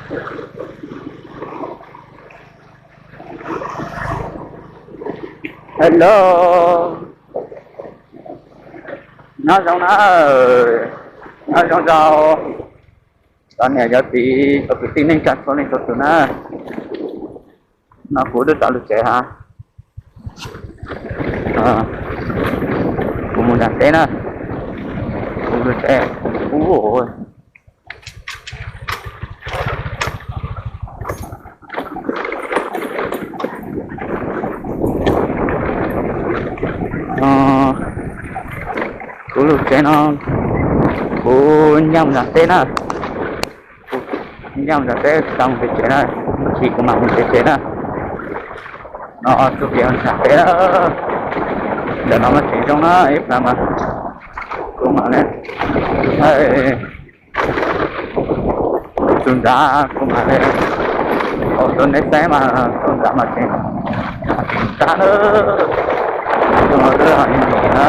Hello, nyob zoo na, nyob zoo rau cov niam cov txiv cov kwv tij neej tsa txhua leej txhua tus na. No kuv twb tau lug tsev hab. Kuv mus nram teb na, kuv lug tsev. Ub, kuv lug tsev no, kuv ncaj mus nram teb na. Kuv ncaj mus nram teb, tsis tau mus pem tsev na, ib chim kuv mam mus pem tsev na. No txuj kev nram teb na, ntawm no mas tseem zoo na, ib plag mas kuv mam le, tus nrad kuv mam le, tus neb saib mas tus nrad mas tseem, tseem sab na, tus no twb ho nim na.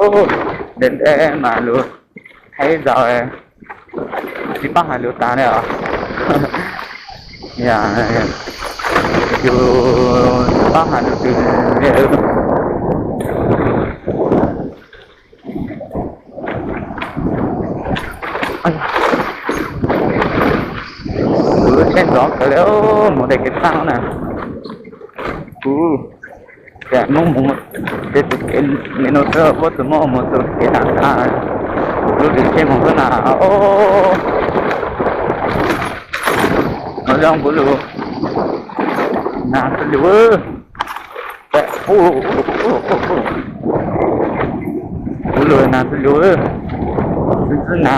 Ub, ntev ntev mas lug thaij zaum, tsis paub hais lus tas li os. Yus tsis paub hais lus twg li. Kuv lub tsheb ntxov kawg li, mus tej kev txaj na. Kuv, ces Hmoob mus, ces tus kev li no xwb, puab txawm muab mus tus kev tag tag, lub lwm tsheb mus xwb na. Os, zoo kuv lug nag xwb lug, kuv lug nag xwb lug, ntxwb nag na.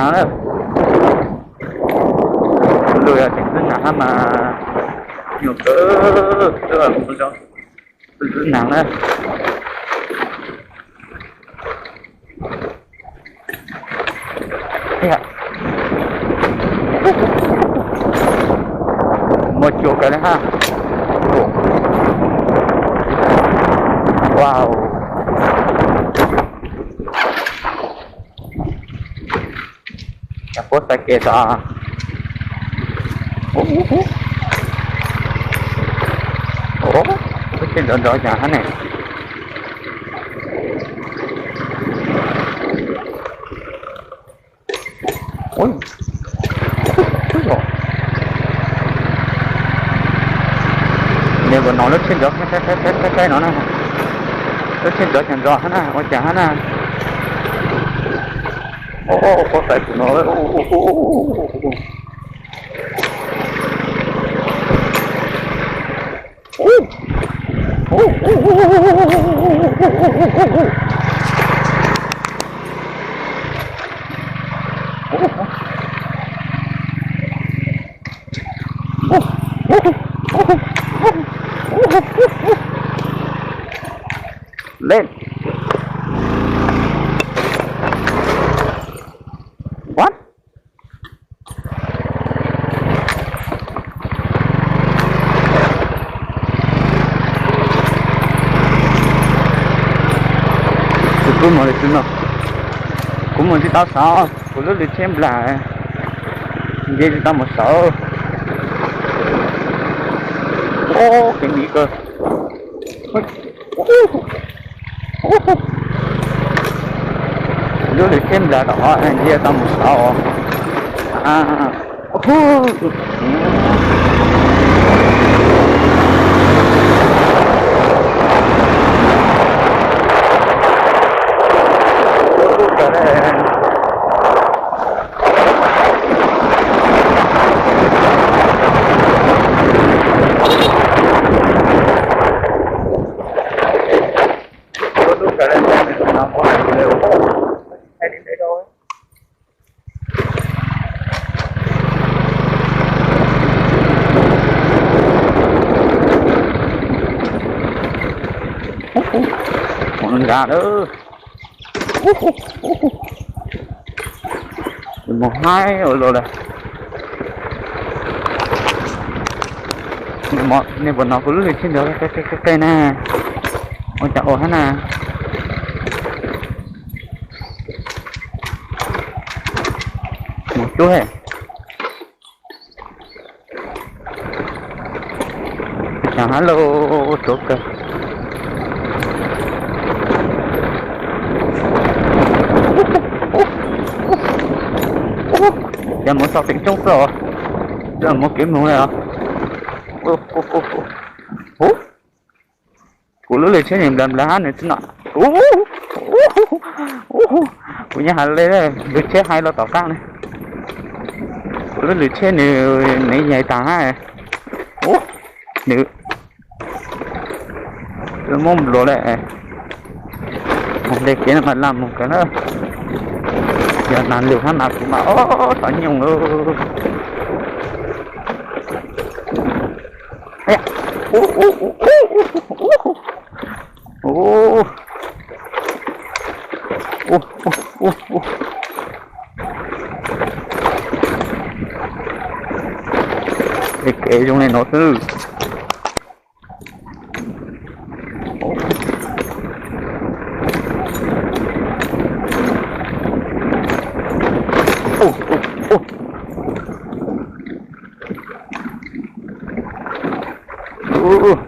Kuv lug yog tseem ntxwb nag hab mas nyuaj kawg, twb ua zoo, ntxwb nag na. Muaj cua kawg li hab. Wow. Cov puab xaiv kev tod. Lub tsheb nrov nrov cas hab ne. Nws puas hnov lub tsheb nrov qaij no na. Lub tsheb nrov cas nrov hab na, ua cas hab na. Puab xaiv kuv no. Lên. What? Kuv mus li tsis no, kuv mus tsis tau xauv, kuv lub lwm tsheb nplam, nce tsis tau mus xauv. Kev miv kawg. Lub lwm tsheb nplam tom qhov nce tau mus xauv. Mus nrad lawm. Mus haib ua luaj lawm. Nej puas hnov kuv lub lwm tsheb nrov qe qe na? Ua cas ua hab na? Tub he. Tsav hab lauj, tsuav kawg. Yog mus txog teem tsoob xwb os, yog mus kev moog le os. Kuv lub lwm tsheb nws nplawv nplawv hab nws tsi no. Kuv nyuam has le lub tsheb hais los tom qab ne. Kuv lub lwm tsheb nws nev yaig taag hab. Nws muab nplua le. Mus le kev no mas lam mus kawg na. Yog nas lug hab mas kuv mas ob tog nyoog lawm. Kev zoo le no xwb.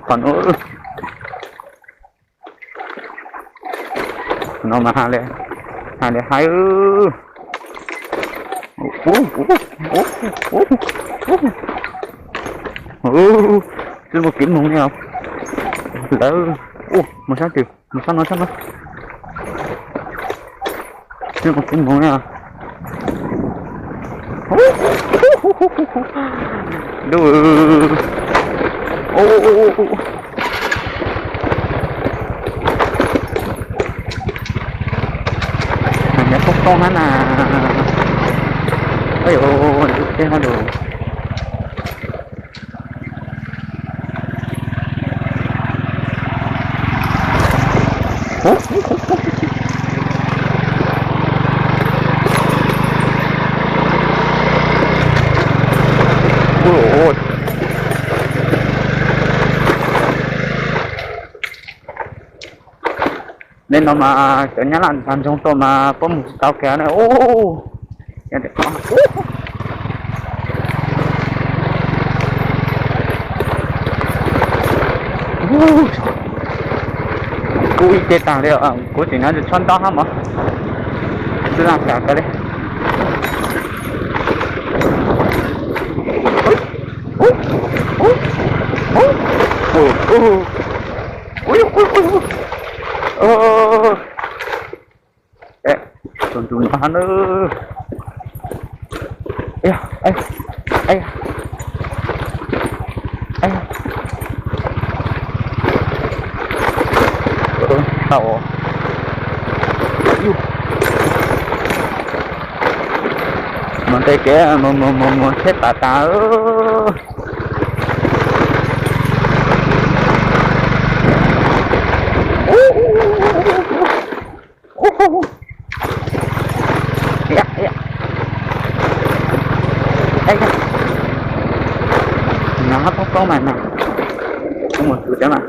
Qhov no, no mas has le, has le hais. Twb muaj kev moog ne. Lawv, mus sab twg, mus sab no sab no. Twb muaj kev moog ne. Dub. Nyob poob poob hab na. Ub, ub, ub, ub, ub. Dlej no mas cov nyab laj tag nrho tuaj mas puab mus tsis tau kiag ne. Ub, kub ib ce taag li, kuv tseem nyob tsis tshua nto hab mog. Tsi laaj tas kawg li. Tus ntu no hab na. Mus nqe kev mus mus mus mus tsheb tas tas. Nov hab poob poob mas na, kuv mus txug cov mas.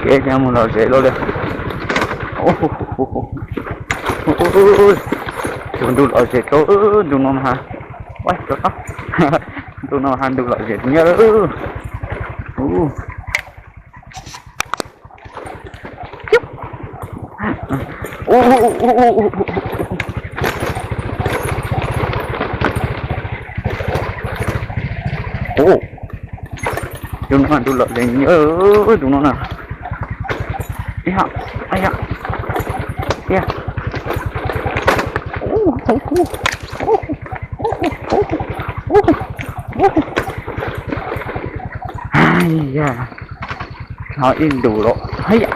Kev mus lom zem luaj li. Tus ntu lom zem rau ntu no mas, ntu no has ntu lom zem nyob. Tus no ntu lom zem nyob, tus no na. Hais yam, ib ntus los hais yam,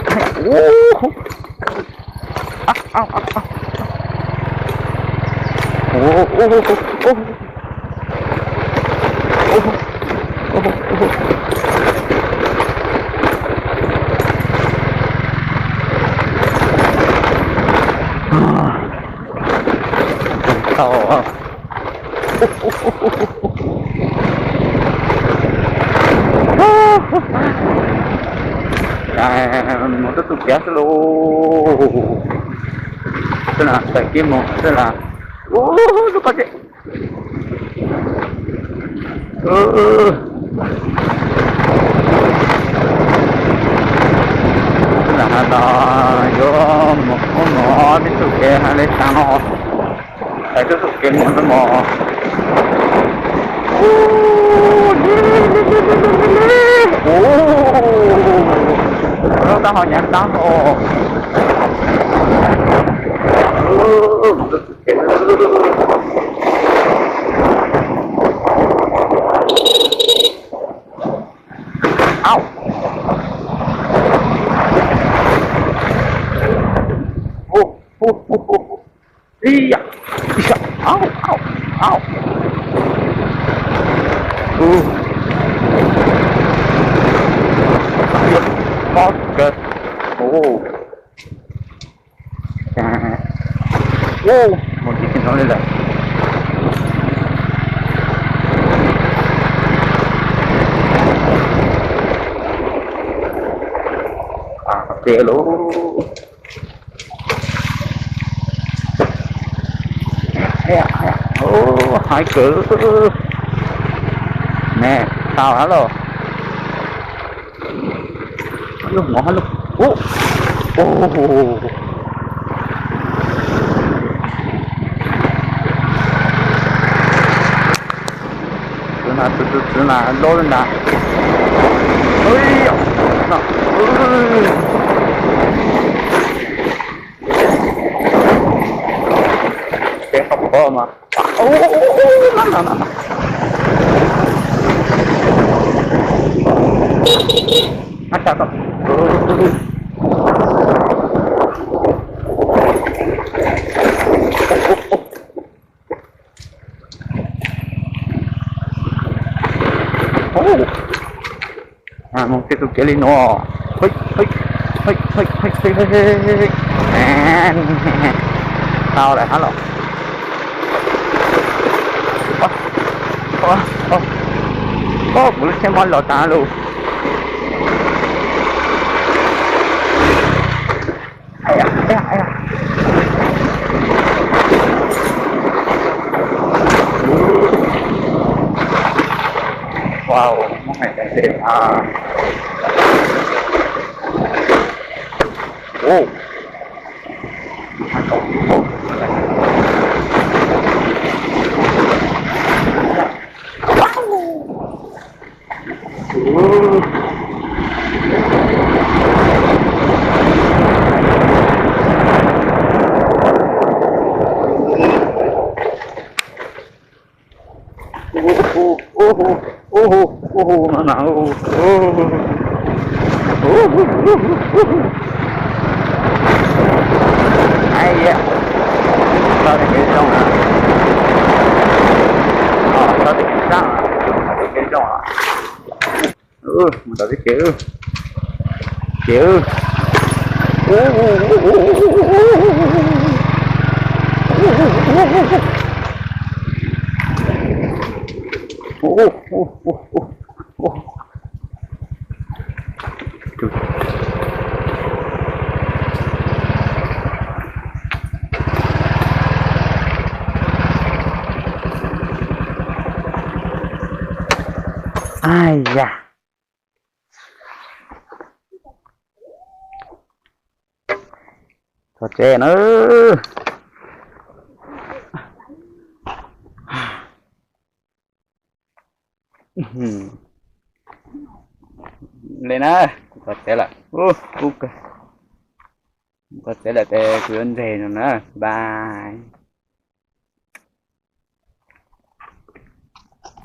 Tau. Mus tub tug kev xwb lauj. Xwb na, tawm kiag mus xwb na. Ub, lub pob zeb. Xwb na, no yuav mus ub mus ob tib tug kev hais li cas no. Tawm tub tug kev mus no mog. Ub, lub taub hau nyav tab os. Au. Ib yam, ib yam, au, au, au. Pob kawg. Mus ntxiv no li lawm. Qhov tiag lauj. Haib kawg. Ne, tau hab lauj. Ub, ub, ub. Txwv na, txwv, txwv, txwv na, lob li ntag. Peb qhov pob mas. Mus tej tug kev li no. Tau lawm hab los. Kuv lub tsheb mob los tag lawm. Wow, muaj hais tias, Tau tej kev zoo, tau tej kev zoo. Mus tom tej kev, kev. Ai ya. Txog tsev na. Li na, kuv txog tsev lawm. Kuv txog tsev lawm ces kuv yuav ntseg no na. Bye.